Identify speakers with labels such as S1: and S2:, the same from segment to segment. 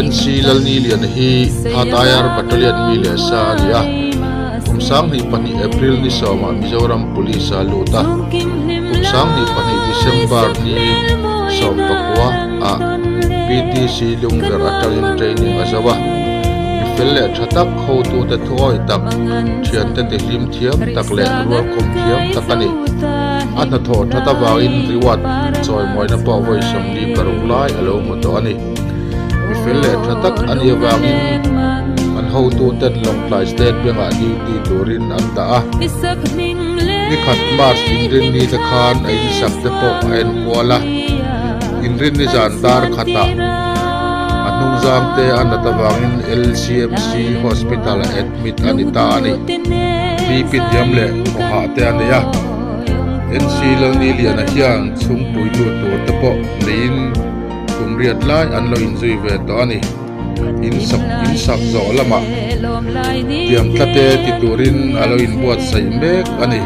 S1: NC Lalniliana hi Hatayar Battalion mi leh sa a ni a, kum 2002 April ni sawmah Mizoram Police a lut a, kum 2002 December ni 19 ah PTC Lungver atangin training a zo a, mi fel leh tha tak hotute thuawi tak, thiante tihlim thiam tak leh rualkhawm thiam tak a ni. A hnathawh that avangin reward chawimawina pawh vawi 46 lai a lo hmu tawh a ni. Mi fel leh tha tak a nih avangin an hotuten Lawngtlai State Bank-ah duty turin an dah a. Nikhat March inrinni te khan a insak te pawh a en kual a. Inrinni zan dar khatah a hnungzang te a nat avangin LCMC Hospital-ah admit a ni ta a ni. BP hniam leh thawhah te a nei a. NC Lalniliana hian chhungpui lut tur te pawh neiin kum riat lai an lo inzui ve tawh a ni. Insak insak zawh lamah tiang tlate ti turin a lo inbuatsaih mek a ni.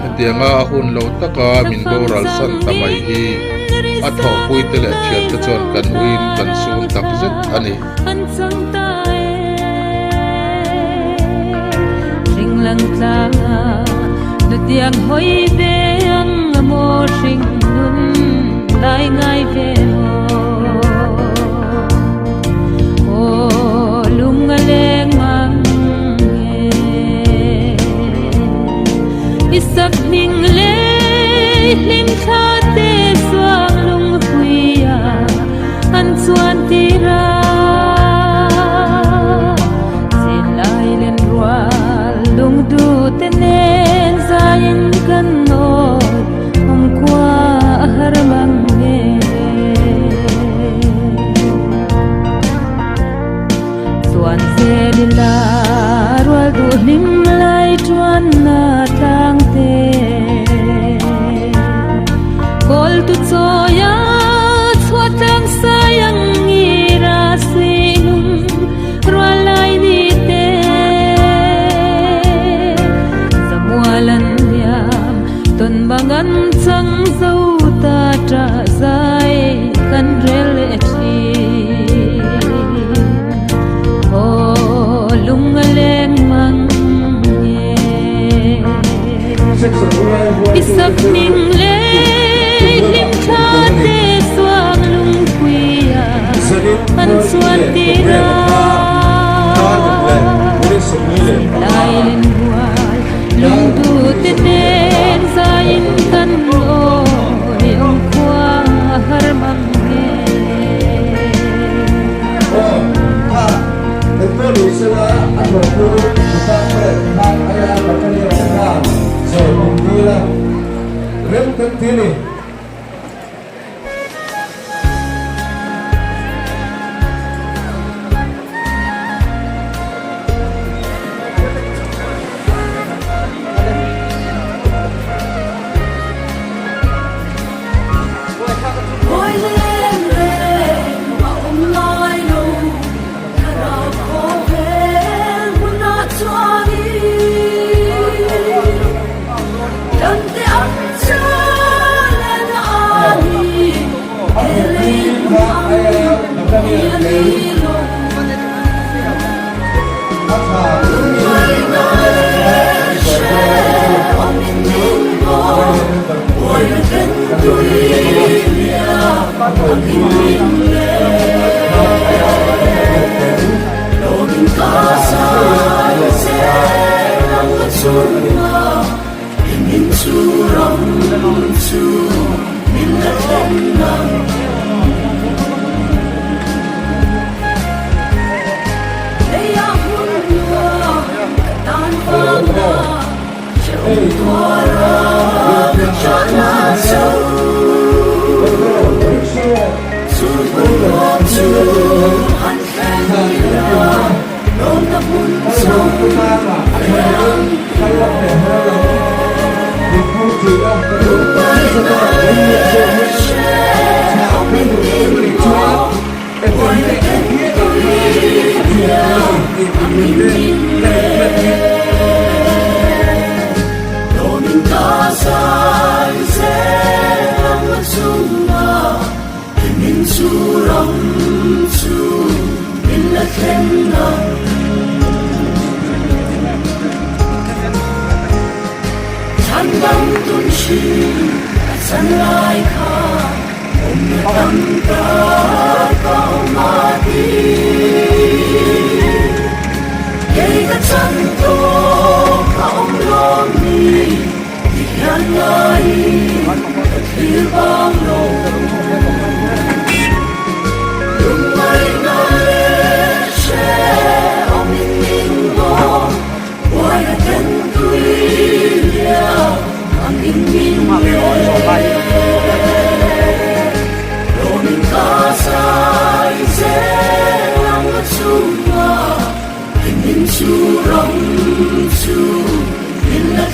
S1: Hetianga a hun lo taka min boral san ta mai hi a thawhpuite leh thiante chuan kan uiin kan sun takzet a ni.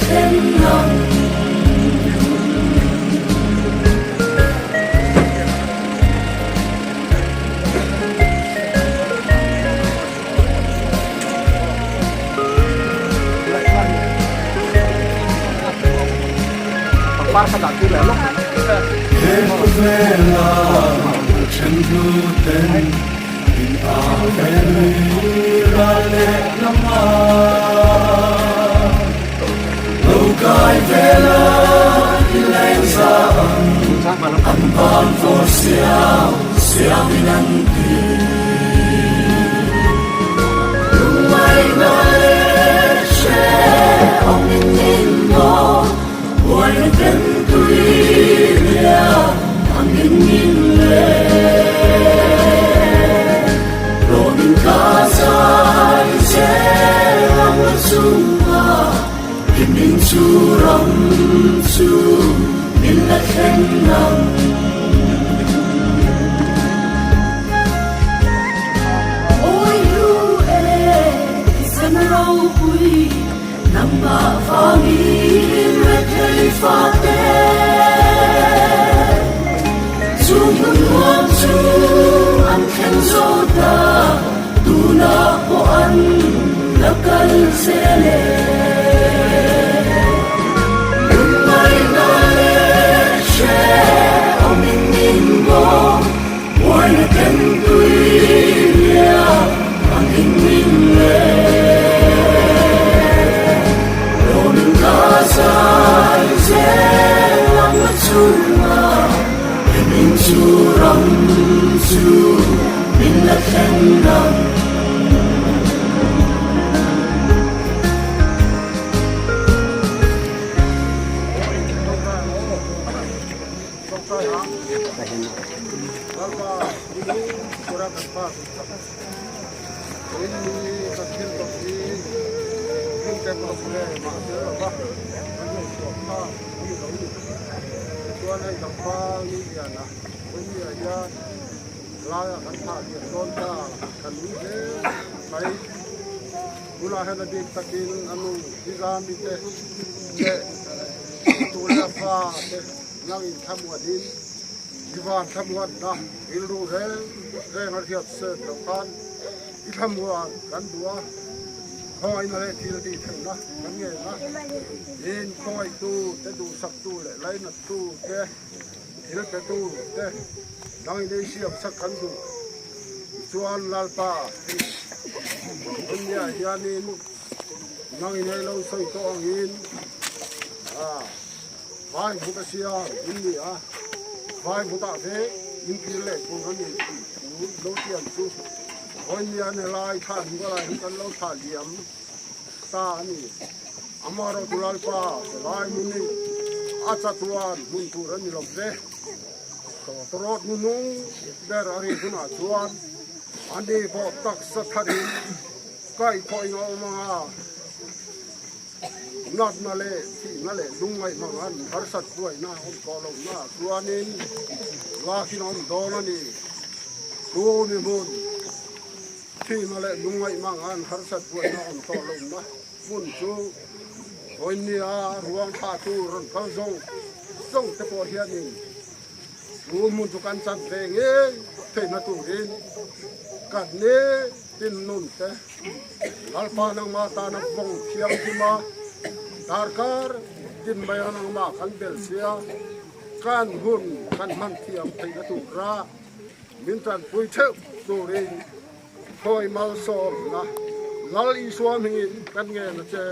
S2: thlen ang. He khawvela then hnu ten in au ve lui ral leh lama lo kai vela i leng za ang an van vawr siau siau in an ti. Lungngaihna leh hrehawm in in maw buaina ten tui riak ang in in le Rawm in ka zai zel ang a chunga i min chu ram chu min la thleng ang. Awi hlu e thisen ropui nangmah vangin rethei fate chu hmun nuam chu an thleng zo ta tunah pawh an la kal zel e. Lungngaihna leh hrehawm in min bawk. Buaina ken tui riak ang in min le. Rawn in ka zai zel ang a chhunga i min chu ram chu min la thleng ang.
S1: Nang in thlamuanin i van thlamuanna rilru reng reng a hriat sen loh khan i thlamuan kan duh a, khawngaihna leh thil tih theihna kan ngen a, in khawngaihtu te duhsaktu leh lainattu te thil petu te nang in ei siam sak kan duh chuan Lalpa hei hunniah hianin nang in ei lo sawi tawh angin Vai vut a siam in ni a, vai vutah ve in kir leh tur a ni tih thu lo tiam chu vawinia ni lai thla hnu a lai hi kan lo thlah liam ta a ni. Amaherawhchu Lalpa helai hmun hi a chatuan hmun tur a ni lo ve. Tawtawrawt nunung ber a ri hunah chuan ani pawh taksa tharin kaihthawhin a awm ang a. Natna leh thihna leh lungngaih hmang an harsat buaina awm tawh lohna chuanin lakin a awm dawn a ni. Thu mi hmun, thihna leh lungngaih hmang an harsat buaina awm tawh lohna hmun chu vawinia ruang thlahtu rawn kal zawng zawng te pawh hianin chu hmun chu kan chan ve ngei theihna turin kan ni tin nun te Lalpa nangmah tana vawng thianghlim a, darkar tin mai a nangmah kan bel sia, kan hun kan hman thiam theihna tura min tanpui theuh turin khawi malsawmna Lal Isua hmingin kan ngen a che.